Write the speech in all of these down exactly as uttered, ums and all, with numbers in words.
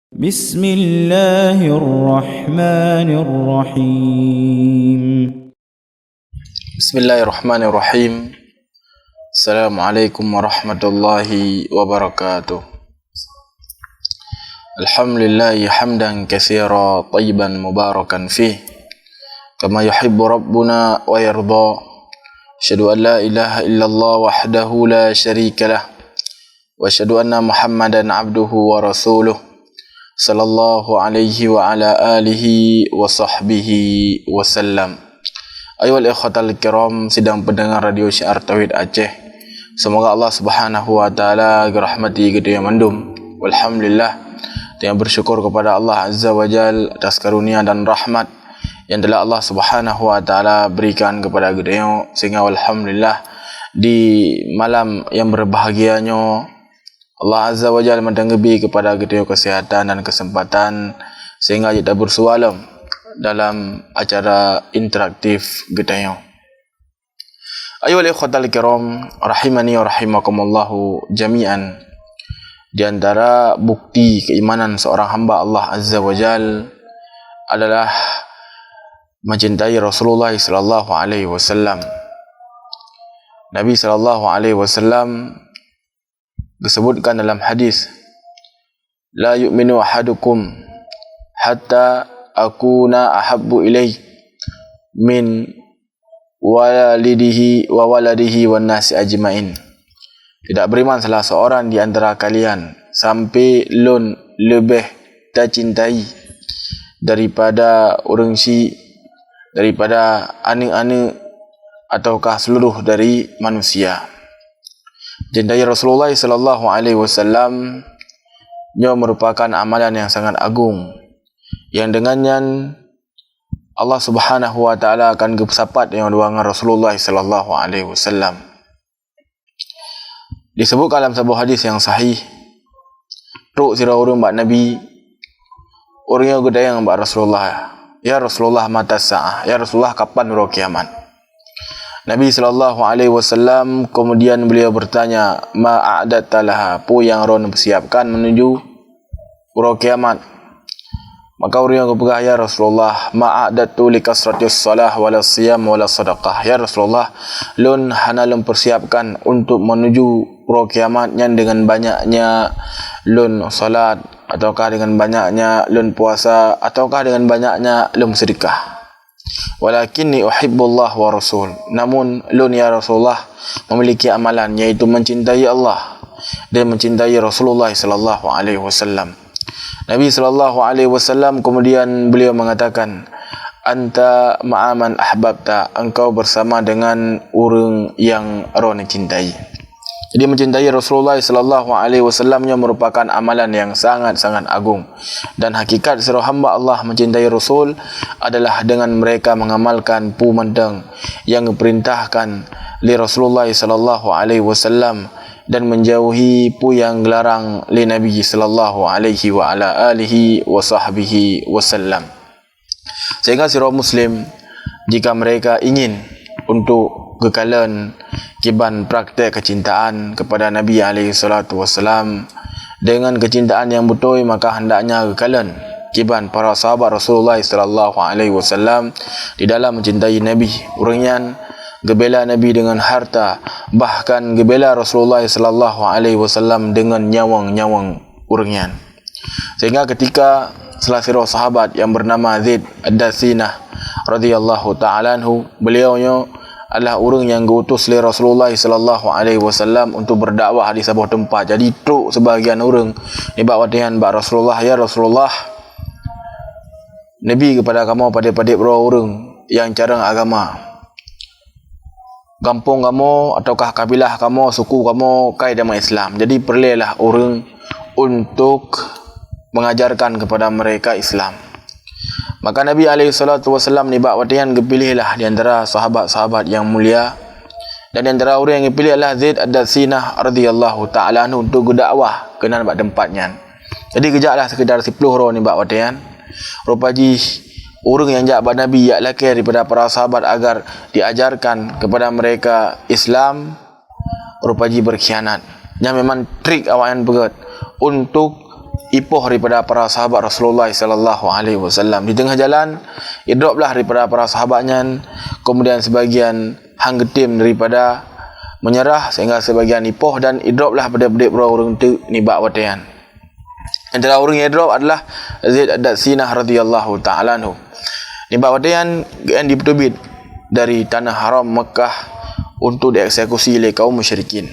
بسم الله الرحمن الرحيم. بسم الله الرحمن الرحيم. السلام عليكم ورحمة الله وبركاته. الحمد لله حمدا كثيرا طيبا مباركا فيه كما يحب ربنا ويرضى. أشهد أن لا إله إلا الله وحده لا شريك له. Wa asyhadu anna Muhammadan abduhu wa rasuluh, sallallahu alaihi wa ala alihi wa sahbihi wa sallam. Ayuhal ikhwatal kiram, sidang pendengar Radio Syiar Tauhid Aceh. Semoga Allah Subhanahu wa Taala geurahmati geutanyoe mandum. Walhamdulillah, tanyoe bersyukur kepada Allah Azza wa Jal atas karunia dan rahmat yang telah Allah Subhanahu wa Taala berikan kepada geutanyoe, sehingga alhamdulillah, di malam yang berbahagia nyoe, Allah Azza wa Jalla mantong geubri kepada geutanyoe kesehatan dan kesempatan sehingga jeuet tabeursuah lom dalam acara interaktif geutanyoe. Ayuhal ikhwatal kiram, rahimani wa rahimakumullahu jami'an. Di antara bukti keimanan seorang hamba Allah Azza wa Jal adalah mencintai Rasulullah sallallahu alaihi wasallam. Nabi sallallahu alaihi wasallam disebutkan dalam hadis, "La yu'minu ahadukum hatta akuna ahabbu ilaihi min walidihi wa waladihi wan nasi ajmain." Tidak beriman salah seorang di antara kalian sampai lôn leubeh tacintai daripada ureuëng syik, daripada aneuëk-aneuëk, ataukah seluruh dari manusia. Cintai Rasulullah sallallahu alaihi wasallam nyoe merupakan amalan yang sangat agung, yang dengan nyan Allah Subhanahu wa Taala akan geupeusapat nyang dua ngon Rasulullah sallallahu alaihi wasallam. Disebutkan dalam saboh hadis yang sahih, trok sidroe ureuëng bak Nabi, ureuëng nyoe geutanyong bak Rasulullah, "Ya Rasulullah, mata sa'ah? Ya Rasulullah, kapan uroe kiamat?" Nabi sallallahu alaihi wasallam kemudian beliau bertanya, "Ma a'datta laha?" Peue nyang droeneuh persiapkan menuju uroe kiamat? Maka ureuëng nyoe geupeugah, "Ya Rasulullah, ma a'dattu li kasratis shalah wala siyam wala sadaqah." "Ya Rasulullah, lôn hana lôn persiapkan untuk menuju uroe kiamat nyan dengan banyaknya lôn salat, ataukah dengan banyaknya lôn puasa, ataukah dengan banyaknya lôn sedekah. Walakinni uhibbullah wa rasul. Namun lôn, ya Rasulullah, memiliki amalan, yaitu mencintai Allah dan mencintai Rasulullah sallallahu alaihi wasallam." Nabi sallallahu alaihi wasallam kemudian beliau mengatakan, "Anta ma'a man ahbabta, engkau bersama dengan ureuëng yang droeneuh cintai." Jadi, mencintai Rasulullah sallallahu alaihi wasallam nyoe merupakan amalan yang sangat-sangat agung. Dan hakikat sidroe hamba Allah mencintai Rasul adalah dengan mereka mengamalkan peue mantong nyang geupeurintahkan lé Rasulullah sallallahu alaihi wasallam dan menjauhi peue nyang geularang lé Nabi sallallahu alaihi wa ala alihi wa sahbihi wasallam. Sehingga sidroe muslim, jika mereka ingin untuk geukalon kiban praktek kecintaan kepada Nabi alaihi salatu wasalam, dengan kecintaan yang beutôi, maka hendaknya geukalon kiban para sahabat Rasulullah sallallahu alaihi wasallam di dalam mencintai Nabi. Ureuëng nyan geubela Nabi dengan harta, bahkan geubela Rasulullah sallallahu alaihi wasallam dengan nyawöng-nyawöng ureuëng nyan. Sehingga ketika salah sidroe sahabat yang bernama Zaid Ad-Dasinah radhiyallahu ta'ala anhu, beliau nyoe adalah ureuëng yang geuutus lé Rasulullah sallallahu alaihi wasallam untuk berdakwah di saboh teumpat. Jadi, trok sebahagian ureuëng nibak watée nyan bak Rasulullah, "Ya Rasulullah, neubi keupada kamoe padeb-padeb droe ureuëng nyang carông agama. Gampông kamoe ataukah kabilah kamoe, suku kamoe ka i dalam Islam. Jadi, peureulée lah ureuëng untuk mengajarkan kepada mereka Islam." Maka Nabi alaihi salatu wasallam nibak watée nyan geupiléh lah di antara sahabat-sahabat yang mulia, dan di antara ureuëng nyang geupiléh adalah Zaid Ad-Dasinah radhiyallahu ta'ala anhu untuk geudakwah keunan bak teumpat nyan. Jadi, geujaklah sekitar siploh droe nibak watée nyan. Rupa jih ureuëng nyang jak bak Nabi jak lakée daripada para sahabat agar diajarkan kepada mereka Islam, rupa jih berkhianat. Nyan memang trik awaknyan peugét untuk ipoh daripada para sahabat Rasulullah sallallahu alaihi wasallam. Di teungoh jalan, idrop lah daripada para sahabat nyan, kemudian sebagian han geutem daripada menyerah, sehingga sebagian ipoh dan idrop lah padeb-padeb droe ureuëng teuk nibak watée nyan. Antara ureuëng nyang idrop adalah Zaid Ad-Datsinah radhiyallahu ta'ala anhu. Nibak watée nyan geuék dipeuteubiet dari tanah haram Makkah untuk dieksekusi lé kaum musyrikin.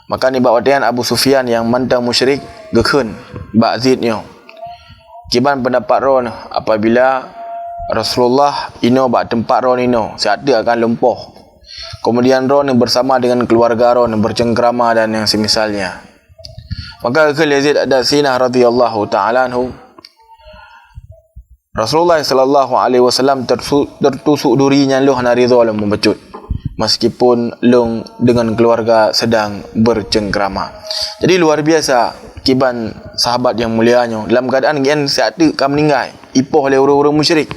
Maka nibak watée nyan Abu Sufyan nyang mantong musyrik geukheun bak Zaid nyoe, "Kiban peundapat droeneuh apabila Rasulullah inoe bak teumpat droeneuh inoe, siat teuk akan lumpoh. Kemudian droeneuh bersama dengan keluarga droeneuh bercengkrama dan yang semisalnya." Maka geukheun lé Zaid Ad-Datsinah radhiyallahu ta'ala anhu, Rasulullah sallallahu alaihi wasallam tersu-, tertusuk duri nyan lôn hana ridha lôn mubacut, meskipun lôn dengan keluarga sedang bercengkrama. Jadi luar biasa kiban sahabat nyang mulia nyoe, dalam keadaan geuék siat teuk ka meuninggai, ipoh lé ureuëng-ureuëng musyrik.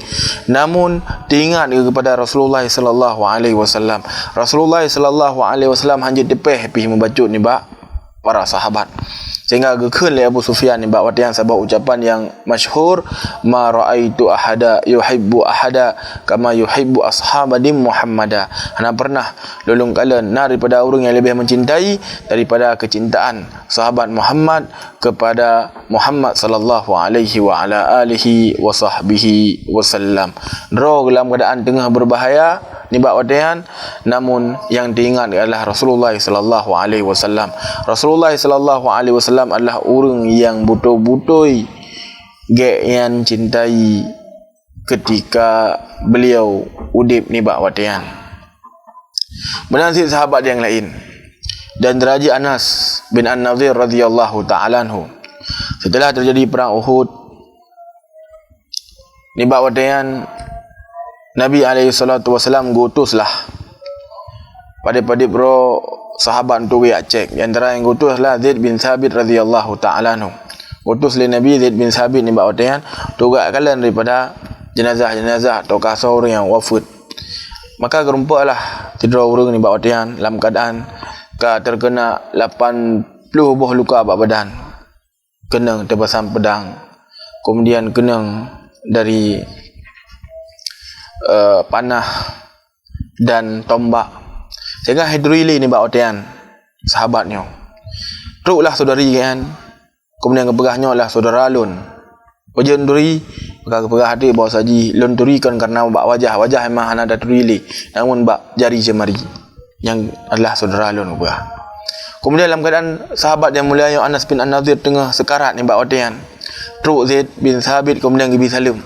Namun teuingat kepada Rasulullah sallallahu alaihi wasallam. Rasulullah sallallahu alaihi wasallam hana jeuet teupéh pih mubacut nibak para sahabat. Sehingga geukheun lé Abu Sufyan nibak watée nyan saboh ucapan nyang masyhur, "Ma ra'aitu ahada yuhibbu ahada kama yuhibbu ashabadim Muhammada." Hana pernah lôn kalon na daripada ureuëng nyang leubeh mencintai daripada kecintaan sahabat Muhammad kepada Muhammad sallallahu alaihi wa ala alihi wa sahbihi wasallam. Droe dalam keadaan teungoh berbahaya nibak watée nyan, namun nyang teuingat adalah Rasulullah sallallahu alaihi wasallam. Rasulullah sallallahu alaihi wasallam adalah ureuëng nyang beutôi-beutôi geuék nyan cintai ketika beliau udeb nibak watée nyan. Meunan cit sahabat nyang laén, dan raja Anas bin An-Nadhir radhiyallahu ta'ala anhu. Setelah terjadi perang Uhud, nibak watée nyan Nabi alaihi salatu wasallam geuutus lah padeb-padeb droe sahabat untuk geujak cek. Di antara nyang geuutus adalah Zaid bin Thabit radhiyallahu ta'ala anhu. Geuutus lé Nabi Zaid bin Thabit nibak watée nyan untuk geujak kalon daripada jenazah-jenazah atawa ka soe ureuëng nyang wafeuet. Maka geurumpok lah sidroe ureuëng nibak watée nyan dalam keadaan ka terkena lapan ploh boh luka bak badan. Keunong teupasang peudang, kemudian keunong dari, eh, panah dan tombak, sehingga han turi lé nibak watée nyan sahabat nyoe. Troklah saudari geuh nyan, kemudian geupeugah, "Nyoe adalah saudara lôn." Peue jeuet turi, maka geupeugah até bahwa saji lôn turi kon karena bak wajah, wajah memang hana taturi lé, namun bak jari jemari. Nyang adalah saudara lôn, geupeugah. Kemudian dalam keadaan sahabat nyang mulia nyoe Anas bin An-Nadhir teungoh seukarat nibak watée nyan, trok Zaid bin Thabit kemudian geubri saleuem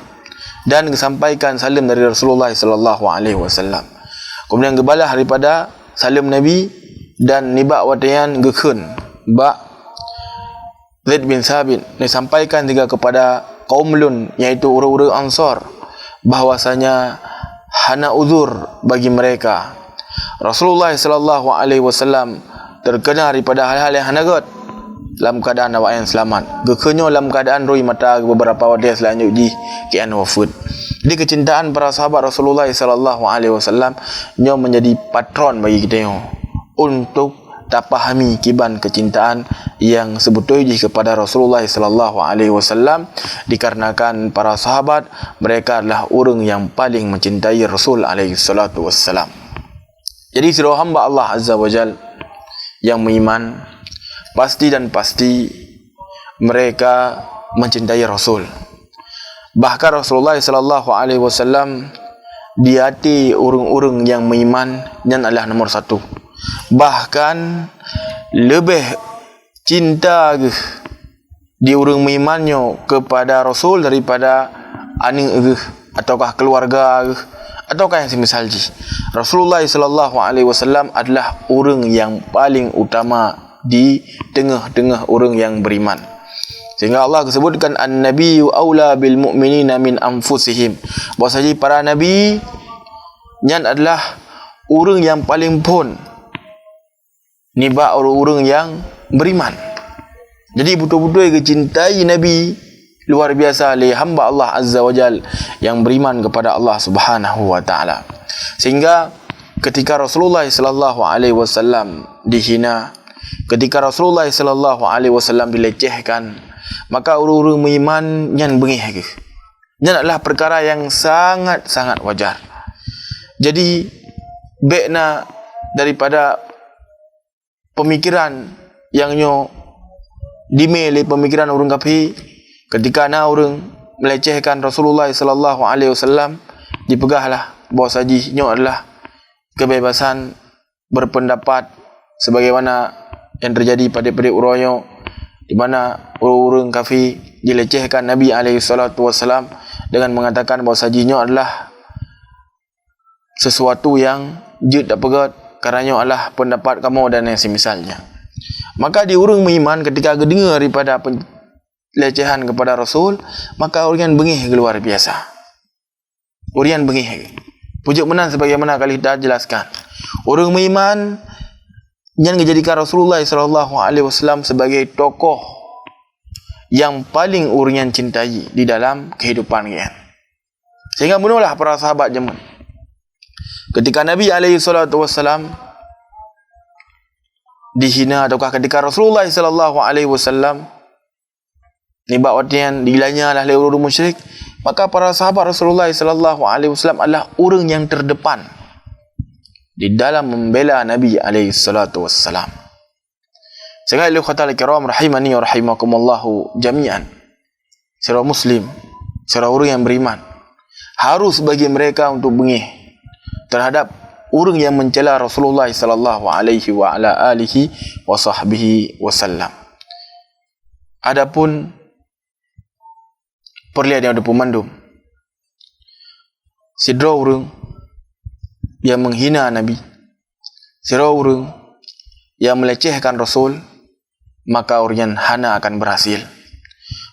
dan geusampaikan saleuem dari Rasulullah sallallahu alaihi wasallam. Kemudian geubalah daripada saleuem Nabi dan nibak watée nyan geukheun bak Zaid bin Thabit, "Neusampaikan juga kepada kaum lôn, yaitu ureuëng-ureuëng Ansar, bahwasanya hana uzur bagi mereka." Rasulullah sallallahu alaihi wasallam terkena daripada hal-hal yang hana gét dalam keadaan awaknyan selamat. Geukheun nyoe dalam keadaan rui mata beberapa watée seulanjut jih keuan wafeuet. Jadi kecintaan para sahabat Rasulullah sallallahu alaihi wasallam nyoe menjadi patron bagi kita nyoe untuk tapahami kiban kecintaan yang sebeutôi jih kepada Rasulullah sallallahu alaihi wasallam, dikarenakan para sahabat mereka adalah ureuëng yang paling mencintai Rasul alaihi salatu wassalam. Jadi sidroe hamba Allah Azza wa Jal yang meuiman, pasti dan pasti mereka mencintai Rasul. Bahkan Rasulullah sallallahu alaihi wasallam di até ureuëng-ureuëng nyang meuiman nyan adalah nomor satu. Bahkan leubeh cinta geuh di ureuëng meuiman nyoe kepada Rasul daripada aneuëk geuh ataukah keluarga geuh ataukah yang semisal jih. Rasulullah sallallahu alaihi wasallam adalah ureuëng yang paling utama di teungoh-teungoh ureuëng nyang beriman. Sehingga Allah geusebutkan, "An-nabiyyu aula bil mu'minina min anfusihim." Bahwasanya para nabi nyan adalah ureuëng nyang paling phon nibak ureuëng-ureuëng nyang beriman. Jadi beutôi-beutôi geucintai Nabi luar biasa lé hamba Allah Azza wa Jal yang beriman kepada Allah Subhanahu wa Taala. Sehingga ketika Rasulullah sallallahu alaihi wasallam dihina, Ketika Rasulullah sallallahu alaihi wasallam dilecehkan, maka ureuëng-ureuëng meuiman nyan beungéh geuh. Nyan adalah perkara yang sangat-sangat wajar. Jadi, bék na daripada pemikiran nyang nyoe dimé lé pemikiran ureuëng kafé, ketika na ureuëng melecehkan Rasulullah sallallahu alaihi wasallam, dipeugahlah bahwa jih nyoe adalah kebebasan berpendapat sebagaimana yang terjadi pada-pada uroe nyoe, di mana ureuëng-ureuëng kafé dilecehkan Nabi alaihi salatu wasallam dengan mengatakan bahwa jih nyoe adalah sesuatu yang jeuet tapeugét, karena nyoe adalah pendapat kamoe dan yang semisalnya. Maka di ureuëng meuiman ketika geudeungoe daripada pen-, lecehan kepada Rasul, maka ureuëng nyan beungéh luar biasa. Ureuëng nyan beungéh. Pujuk meunan sebagaimana kali kita jelaskan. Ureuëng meuiman nyan menjadikan Rasulullah sallallahu alaihi wasallam sebagai tokoh yang paling ureuëng nyan cintai di dalam kehidupan nyan. Sehingga bunoe lah para sahabat jameun. Ketika Nabi alaihi salatu wasallam dihina ataukah ketika Rasulullah sallallahu alaihi wasallam nibak watée nyan dilanya lah lé ureuëng musyrik, maka para sahabat Rasulullah sallallahu alaihi wasallam adalah ureuëng yang terdepan di dalam membela Nabi alaihi salatu wasallam. Sehingga ikhwatal kiram rahimani wa rahimakumullahu jami'an. Secara muslim, secara ureuëng yang beriman, harus bagi mereka untuk beungéh terhadap ureuëng yang mencela Rasulullah sallallahu alaihi wa ala alihi wa sahbihi wasallam. Adapun peureulée nyang dipeu mandum, sidroe ureuëng yang menghina Nabi, sidroe ureuëng yang melecehkan Rasul, maka ureuëng nyan hana akan berhasil.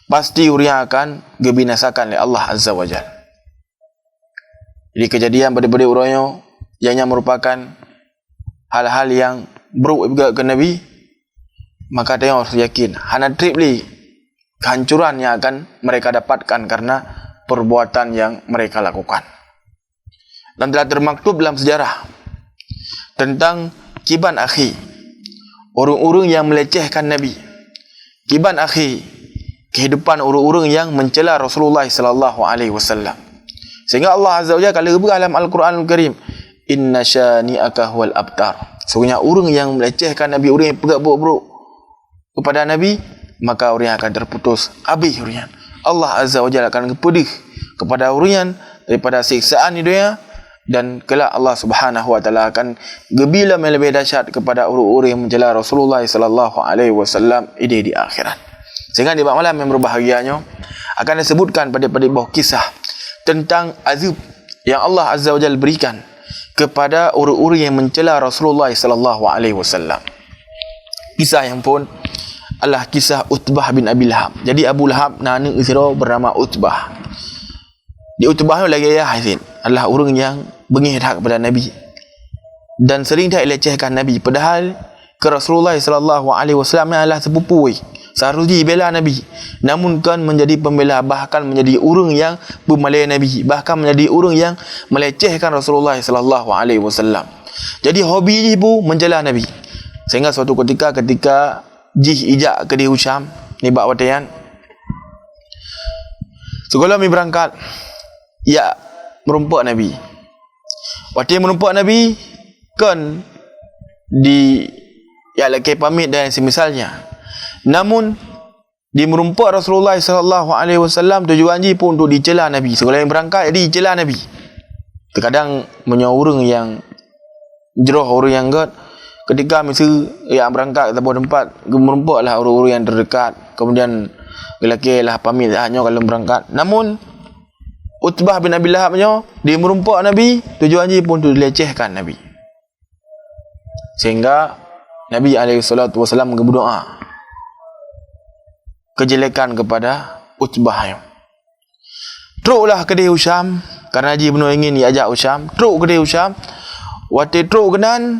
Pasti ureuëng nyan akan geubinasakan lé Allah Azza wa Jal. Jadi kejadian pada-pada uroe nyoe, yang nyan merupakan hal-hal yang buruk juga ke Nabi, maka tanyoe harus yakin hana treb lé kehancuran yang akan mereka dapatkan karena perbuatan yang mereka lakukan. Dan telah termaktub dalam sejarah tentang kiban akhir ureuëng-ureuëng yang melecehkan Nabi, kiban akhir kehidupan ureuëng-ureuëng yang mencela Rasulullah sallallahu alaihi wasallam. Sehingga Allah Azza wa Jalla ka lheueh geupeugah dalam Al-Quranul Karim, "Inna syani'aka huwal abtar." Sesungguhnya ureuëng yang melecehkan Nabi, ureuëng yang peugah buruk-buruk kepada Nabi, maka ureuëng nyan akan terputus, habéh ureuëng nyan. Allah Azza wa Jalla akan geupeudeuh kepada ureuëng nyan daripada siksaan di dunia, dan kelak Allah Subhanahu wa Taala akan geubri lom nyang leubeh dahsyat kepada ureuëng-ureuëng yang mencela Rasulullah sallallahu alaihi wasallam idéh di akhirat. Sehingga di bak malam yang berbahagia nyoe akan disebutkan padub-padub boh kisah tentang azab yang Allah Azza wa Jalla berikan kepada ureuëng-ureuëng yang mencela Rasulullah sallallahu alaihi wasallam. Kisah nyang phon adalah kisah Utbah bin Abi Lahab. Jadi Abu Lahab na aneuëk sidroe bernama Utbah. Di Utbah nyoe lagée ayah cit, adalah ureuëng nyang beungéh that kepada Nabi dan sering that ilecehkan Nabi. Padahal keu Rasulullah sallallahu alaihi wasallam nyan adalah sepupu, seharusnya jibela Nabi. Namun kon menjadi pembela, bahkan menjadi ureuëng yang peumalée Nabi, bahkan menjadi ureuëng yang melecehkan Rasulullah sallallahu alaihi wasallam. Jadi hobi jih bu mencela Nabi. Sehingga suatu ketika, ketika jih ijak keudeh u Syam nibak watée nyan, sigohlom jih beurangkat jak meurumpok Nabi. Watée meurumpok Nabi, kon di jak lakée pamit dan semisalnya. Namun di meurumpok Rasulullah sallallahu alaihi wasallam tujuan jih pun untuk dicela Nabi. Sigohlom jih beurangkat jadi dicela Nabi. Terkadang meunyoe ureuëng nyang jroh, ureuëng nyang gét, ketika miseue jak beurangkat saboh teumpat, geumeurumpok lah ureuëng-ureuëng nyang terdekat, kemudian geulakée lah pamit, "Ah, nyoe ka lôn beurangkat." Namun Utbah bin Abi Lahab nyoe di meurumpok Nabi, tujuan jih pun untuk dilecehkan Nabi. Sehingga Nabi alaihi salatu wasallam geubeudoa kejelekan kepada Utbah nyoe. Troklah keudeh u Syam, karena jih bunoe ingin diajak u Syam. Trok keudeh u Syam. Watée trok keunan,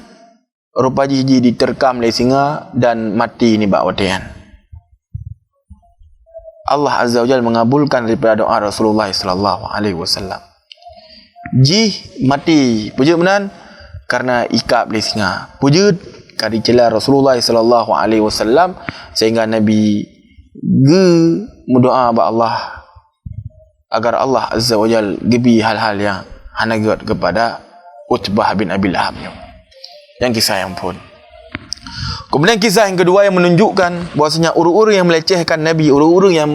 rupa jih, jih diterkam lé singa dan mati nibak watée nyan. Allah Azza wa Jalla mengabulkan daripada doa Rasulullah sallallahu alaihi wasallam. Jih mati, peue jeuet meunan? Karena ikab lé singa. Peue jeuet? ka dicela Rasulullah sallallahu alaihi wasallam, sehingga Nabi geumeudoa bak Allah agar Allah Azza wa Jal geubri hal-hal nyang hana gét kepada Utbah bin Abi Lahab nyoe. Nyang kisah nyang phon. Kemudian kisah yang kedua yang menunjukkan bahwasanya ureuëng-ureuëng yang melecehkan Nabi, ureuëng-ureuëng yang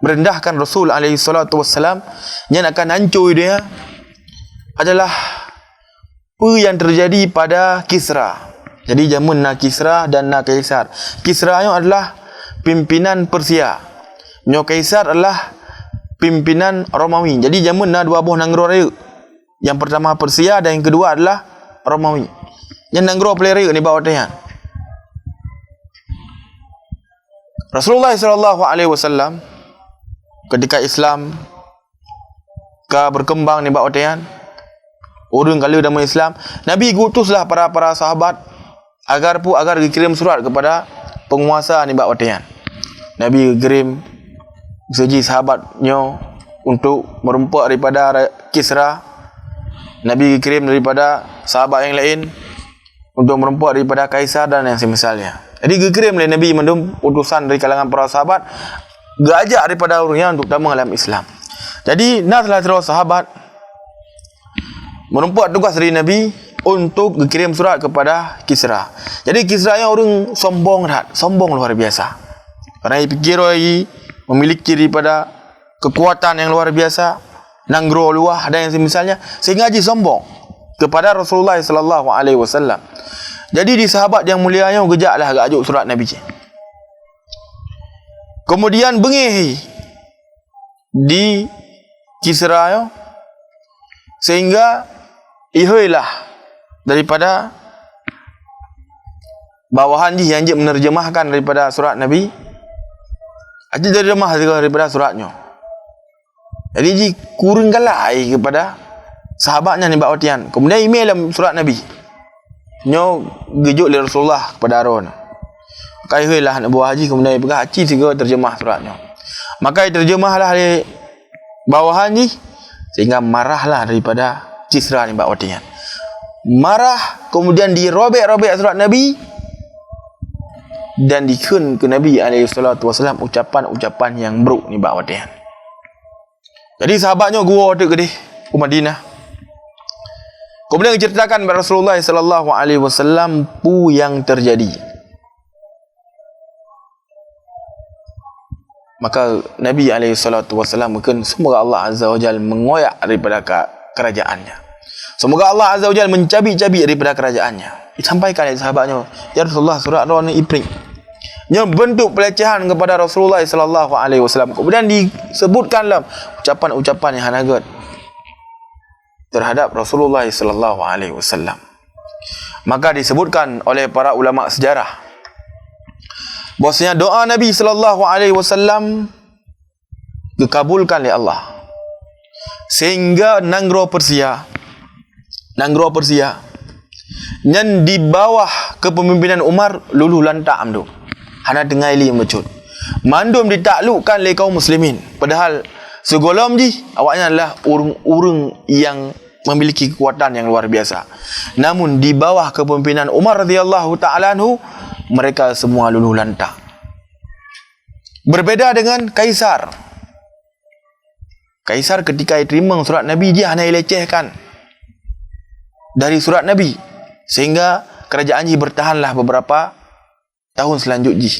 merendahkan Rasul alaihi salatu wassalam, nyan akan hancô di dunia adalah peue yang terjadi pada Kisra. Jadi jameun na Kisra dan na Kaisar. Kisra nyoe adalah pimpinan Persia. Nyoe Kaisar adalah pimpinan Romawi. Jadi jameun na dua boh nanggroe rayeuk. Yang pertama Persia dan yang kedua adalah Romawi. Nyan nanggroe paleng rayeuk nibak watée nyan. Rasulullah sallallahu alaihi wasallam ketika Islam ka berkembang nibak watée nyan, ureuëng ka le dalam Islam, Nabi geuutuslah para-para sahabat agar pu agar geukirém surat kepada penguasa nibak watée nyan. Nabi geukirém seuji sahabat nyoe untuk meurumpok daripada ra-, Kisra. Nabi geukirém daripada sahabat yang lain untuk meurumpok daripada Kaisar dan yang semisalnya. Jadi geukirém lé Nabi mandum utusan dari kalangan para sahabat, geuajak daripada ureuëng nyan untuk tamong dalam Islam. Jadi na salah sidroe sahabat meurumpok tugas dari Nabi untuk geukirém surat kepada Kisra. Jadi Kisra nyan ureuëng sombong that, sombong luar biasa. Karena ia pikir ia memiliki daripada kekuatan yang luar biasa, nanggroe luwah dan yang semisalnya, sehingga jih sombong kepada Rasulullah sallallahu alaihi wasallam. Jadi di sahabat yang mulia nyoe geujaklah geujok surat Nabi. Kemudian beungéh di Kisra nyoe, sehingga iheuilah daripada bawahan jih nyang jeuet menerjemahkan daripada surat Nabi, aja terjemah daripada surat nyoe. Jadi jih kureueng galak kepada sahabat nyan nibak watée nyan. Kemudian imé lam surat Nabi. Nyoe geujok lé Rasulullah kepada droe. Ka iheuilah aneuk buah jih, kemudian peugah, "Aci sigoe terjemah surat nyoe." Maka terjemahlah lé bawahan jih, sehingga marahlah daripada Kisra nibak watée nyan. Marah, kemudian dirobek-robek surat Nabi dan dikheun keu Nabi alaihi salatu wasallam ucapan-ucapan nyang brok nibak watée nyan. Jadi sahabat nyoe geuwoe teuk keudeh u Madinah. Kemudian diceritakan bak Rasulullah sallallahu alaihi wasallam peue nyang terjadi. Maka Nabi alaihi salatu wasallam geukheun, "Semoga Allah Azza wa Jalla mengoyak daripada ka-, kerajaannya. Semoga Allah Azza wa Jalla mencabik-cabik daripada kerajaannya." Disampaikan lé sahabat nyoe, "Ya Rasulullah, surat droeneuh iprek." Nyoe bentuk pelecehan kepada Rasulullah sallallahu alaihi wasallam. Kemudian disebutkan lam ucapan-ucapan yang hana gét terhadap Rasulullah sallallahu alaihi wasallam. Maka disebutkan oleh para ulama sejarah bahwasanya doa Nabi sallallahu alaihi wasallam dikabulkan oleh Allah. Sehingga nanggroe Persia, nanggroe Persia nyan di bawah kepemimpinan Umar luluh lantak mandum. Hana tinggai lé bacut. Mandum ditaklukkan lé kaum muslimin. Padahal sigohlom jih awaknyan adalah ureuëng-ureuëng yang memiliki kekuatan yang luar biasa. Namun di bawah kepemimpinan Umar radhiyallahu taala anhu, mereka semua luluh lantak. Berbeda dengan Kaisar. Kaisar ketika diterima surat Nabi, dia hana dilecehkan dari surat Nabi, sehingga kerajaan jih bertahanlah beberapa tahun selanjut jih.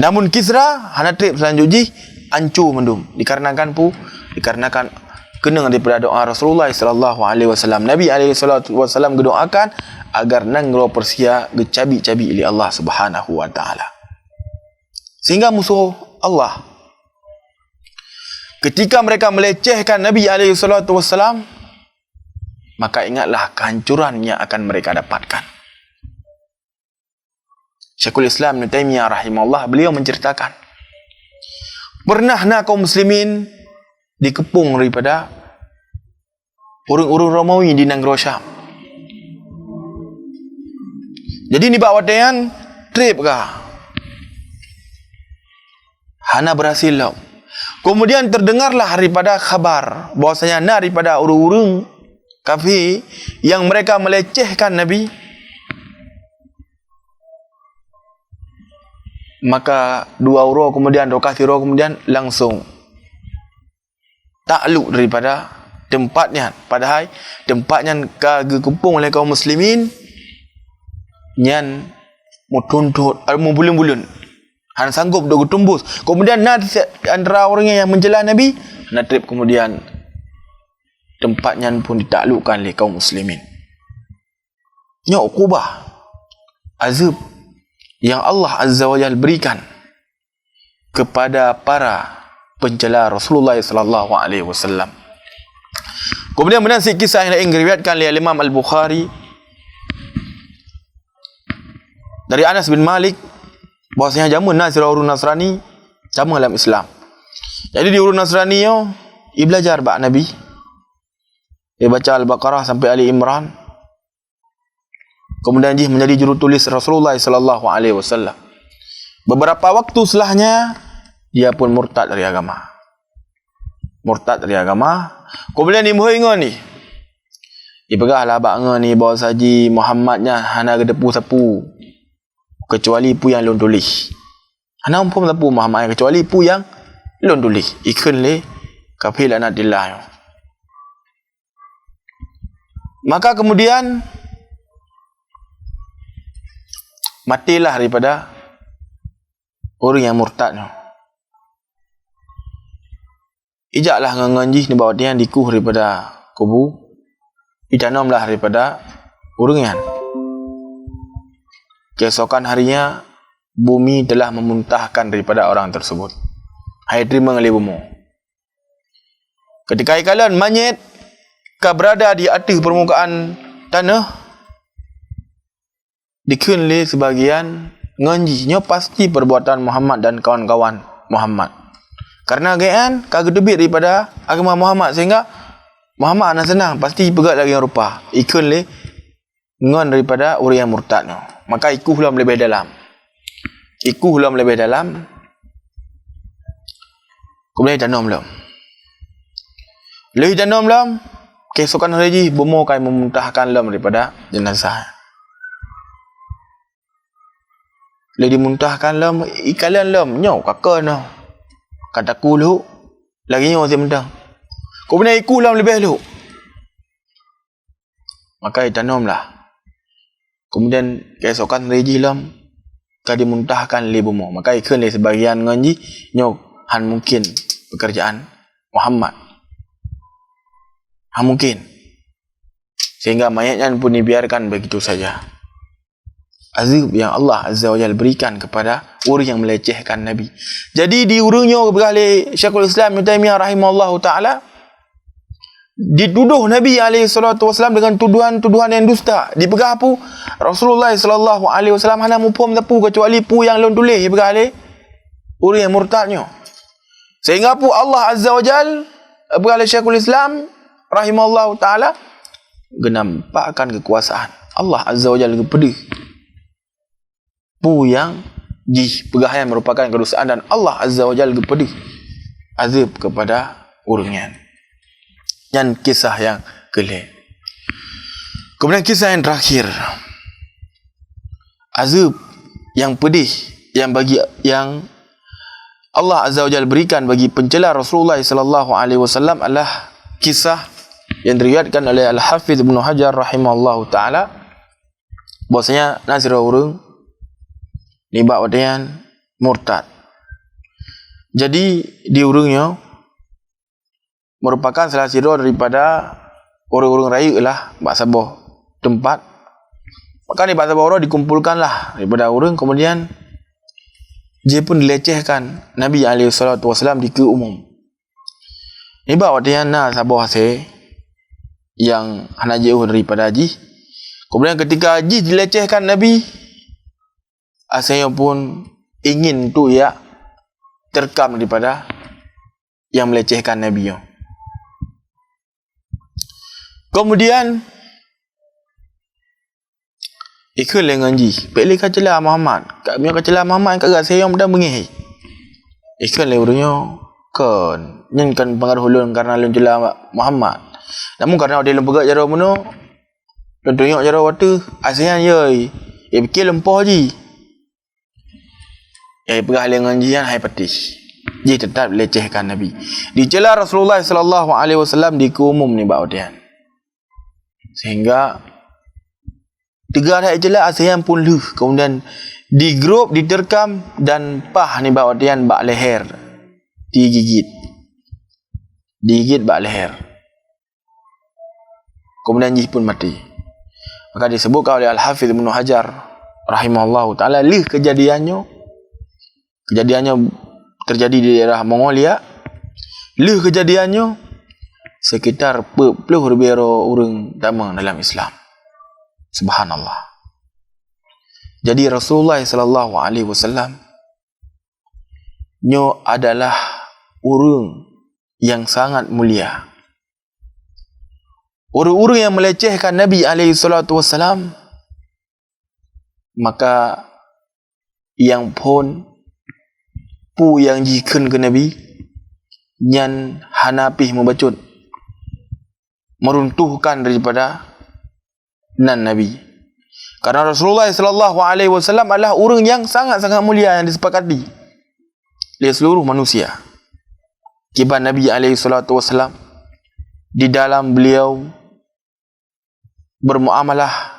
Namun Kisra hana treb selanjut jih, ancô mandum dikarenakan pu, dikarenakan keunong daripada doa Rasulullah sallallahu alaihi wasallam. Nabi alaihi salatu wasallam geudoakan agar nanggroe Persia geucabik-cabik lé Allah Subhanahu wa taala. Sehingga musuh Allah, ketika mereka melecehkan Nabi alaihi salatu wasallam, maka ingatlah kehancuran yang akan mereka dapatkan. Syekhul Islam Ibn Taimiyah rahimahullah, beliau menceritakan, pernah na kaum muslimin dikepung daripada ureuëng-ureuëng Romawi di nanggroe Syam. Jadi nibak watée nyan treb ka hana berhasil lom. Kemudian terdengarlah daripada khabar bahwasanya na daripada ureuëng-ureuëng kafé yang mereka melecehkan Nabi, Maka dua uroe kemudian, lokasi uroe kemudian langsung takluk daripada teumpat nyan. Padahai teumpat nyan ka geukeupong lé kaum muslimin nyan meutuntot, eh, meubuleuen-buleuen. Hana sanggob dok geutumbus. Kemudian na di antara ureuëng nyang meujeulaih Nabi, na treb kemudian teumpat nyan pun ditaklukkan lé kaum muslimin. Nyoe ukubah, azeueb nyang Allah Azza wa Jalla berikan kepada para pencela Rasulullah sallallahu alaihi wasallam. Kemudian meunan sit kisah nyang laén geuriwayatkan lé Imam Al-Bukhari dari Anas bin Malik, bahwasanya jameun na sidroe ureuëng Nasrani jameun lam Islam. Jadi di ureuëng Nasrani nyoe, i belajar bak Nabi, i baca Al-Baqarah sampai Ali Imran. Kemudian jih menjadi juru tulis Rasulullah sallallahu alaihi wasallam. Beberapa waktu setelahnya, dia pun murtad dari agama. Murtad dari agama. Kemudian imeuhôi ngon ni. Ipeugah lah bak ngon ni bahwa saji Muhammad nyan hana geuteupeue sapeue kecuali peue nyang lôn tuléh. Hana muphom sapeue Muhammad nyan kecuali peue nyang lôn tuléh. Ikheun lé kafé laknatillah nyoe. Maka kemudian matilah daripada ureuëng nyang murtad nyoe. Ijaklah ngon-ngon jih nibak watée nyan dikueh daripada kubu, itanomlah daripada ureuëng nyan. Keesokan harinya, bumi telah memuntahkan daripada orang tersebut. Hai teurimong lé bumoe. Ketika ikalon manyét ka berada di ateueh permukaan tanoh, dikheun lé sibagian ngon jih, nyoe pasti perbuatan Muhammad dan kawan-kawan Muhammad. Karena geuhnyan ka geuteubiet daripada agama Muhammad, sehingga Muhammad hana seunang, pasti peugah lagée nyan rupa. Ikheun lé ngon daripada ureuëng nyang murtad nyoe. Maka ikueh lom leubeh dalam. Ikueh lom leubeh dalam. Kemudian itanom lom. Lheueh itanom lom, keesokan hari jih bumoe ka meumuntahkan lom daripada jenazah. Lheueh dimuntahkan lom, ikalon lom, nyoe ka keunoe. Ka taku lhok, lagée nyoe sit mantong. Kemudian ikueh lom leubeh lhok. Maka itanom lah. Kemudian keesokan hari jih lom ka dimuntahkan lé bumoe. Maka ikheun lé sibagian ngon jih, nyoe hán mungkin pekerjaan Muhammad. Hán mungkin. Sehingga mayat nyan pun dibiarkan begitu saja. Azab yang Allah Azza wa Jalla berikan kepada ureuëng yang melecehkan Nabi. Jadi di ureuëng nyoe, peugah lé Syekhul Islam Ibnu Taimiyah rahimahullahu taala, dituduh Nabi alaihi salatu wasallam dengan tuduhan-tuduhan yang dusta. Dipeugah peue? Rasulullah sallallahu alaihi wasallam hana muphom sapeue kecuali peue nyang lôn tuléh, dipeugah lé ureuëng yang murtad nyoe. Sehingga peue? Allah Azza wa Jalla, peugah lé Syekhul Islam rahimahullahu taala, geunampakkan kekuasaan Allah Azza wa Jalla geupeudeuh. Peue nyang jih peugah nyan merupakan kedustaan dan Allah Azza wa Jalla geupeudeuh azab kepada ureuëng nyan. Nyan kisah nyang keulhèe. Kemudian kisah yang terakhir. Azab yang pedih yang bagi, yang Allah Azza wa Jalla berikan bagi pencela Rasulullah sallallahu alaihi wasallam adalah kisah yang diriwayatkan oleh Al-Hafiz Ibnu Hajar rahimahullahu taala, bahwasanya na sidroe ureuëng nibak watèe nyan murtad. Jadi di ureuëng nyoe merupakan salah sidroe daripada ureuëng-ureuëng rayeuk lah bak saboh teumpat. Maka nibak saboh uroe dikumpulkanlah daripada ureuëng, kemudian jih pun dilecehkan Nabi alaihi salatu wasallam dikeue umum. Nibak watèe nyan na saboh asèe nyang hana jiôh daripada jih. Kemudian ketika jih dilecehkan Nabi, asèe nyoe pun ingin untuk jak terekam daripada yang melecehkan Nabi nyoe. Kemudian ikheun lé ngon jih, "Bèk lé kacela Muhammad. Ka, meunyoe kacela Muhammad, ka geuh asèe nyoe meudan beungèh." Ikheun lé ureuëng nyoe, "Kon, nyan kon peungaroh ulôn kareuna lôn cela Muhammad. Namun kareuna watèe lôn peugöt jaroe bunoe, lôn tunyok jaroe ateueh, asèe nyan yoi, eh, pike lôn poh jih." Nyang jipeugah lé ngon jih nyan hai patéh. Jih teutab lecehkan Nabi. Dicela Rasulullah sallallahu alaihi wasallam dikeue umum nibak watée nyan. Sehingga teuga that icela, asai nyan phon lheueh, kemudian digrôb, diterkam dan paih nibak watée nyan bak leher, digigit. Digigit bak leher. Kemudian jih phon maté. Maka disebutkan oleh Al-Hafidz Ibnu Hajar rahimahullahu taala, lheueh kejadian nyoe, kejadian nyoe terjadi di daerah Mongolia. Lheueh kejadian nyoe, sekitar peuet ploh ribée droe ureuëng tamong dalam Islam. Subhanallah. Jadi Rasulullah sallallahu alaihi wasallam nyoe adalah ureuëng yang sangat mulia. Ureuëng-ureuëng yang melecehkan Nabi alaihi salatu wasalam, maka nyang phon peue nyang jikheun keu Nabi, nyan hana pih mubacut, meruntuhkan daripada nan Nabi. Karena Rasulullah sallallahu alaihi wasallam adalah ureuëng yang sangat-sangat mulia yang disepakati lé seluruh manusia. Kiban Nabi alaihi salatu wasallam di dalam beliau bermuamalah,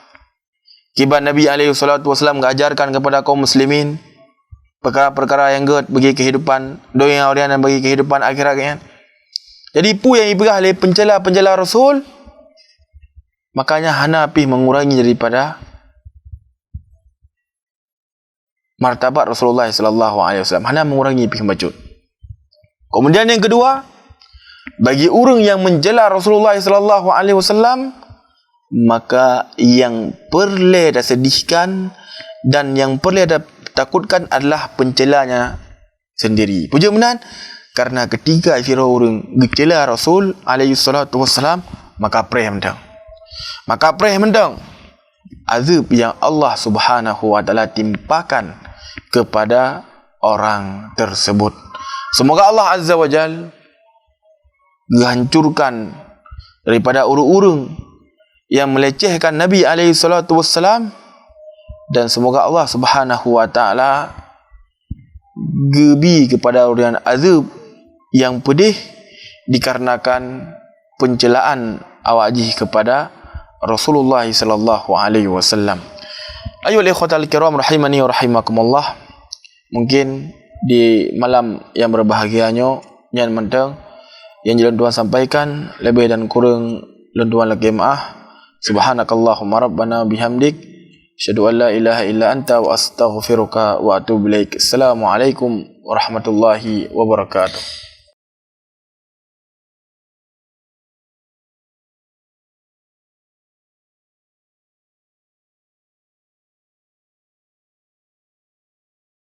kiban Nabi alaihi salatu wasallam mengajarkan kepada kaum muslimin perkara-perkara yang gét bagi kehidupan dunia dan bagi kehidupan akhirat nyan. Jadi peue nyang jipeugah lé pencela-pencela Rasul, makanya hana pih mengurangi daripada martabat Rasulullah sallallahu alaihi wasallam, hana mengurangi pih bacut. Kemudian yang kedua, bagi ureuëng yang mencela Rasulullah sallallahu alaihi wasallam, maka yang peureulée tasedihkan dan yang peureulée tatakutkan adalah pencelanya sendiri. Peue jeuet meunan? Karena ketika sidroe ureuëng geucela Rasul alaihi salatu wasallam, maka preh mantong. Maka preh mantong azab yang Allah Subhanahu wa taala timpakan kepada orang tersebut. Semoga Allah Azza wa Jal geuhancurkan daripada ureuëng-ureuëng yang melecehkan Nabi alaihi salatu wassalam, dan semoga Allah Subhanahu wa taala geubi kepada ureuëng nyan azab yang pedih dikarenakan pencelaan awak jih kepada Rasulullah sallallahu alaihi wasallam. Ayyuhal ikhwatal kiram rahimani wa rahimakumullah. Mungkin di malam yang berbahagia nyoe nyan mantong yang lôn tuan sampaikan, lebih dan kurang lôn tuan lakée meu'ah. Subhanakallahumma rabbana bihamdik, asyhadu an la ilaha illa anta wa astaghfiruka wa atubu ilaik. Assalamualaikum warahmatullahi wabarakatuh.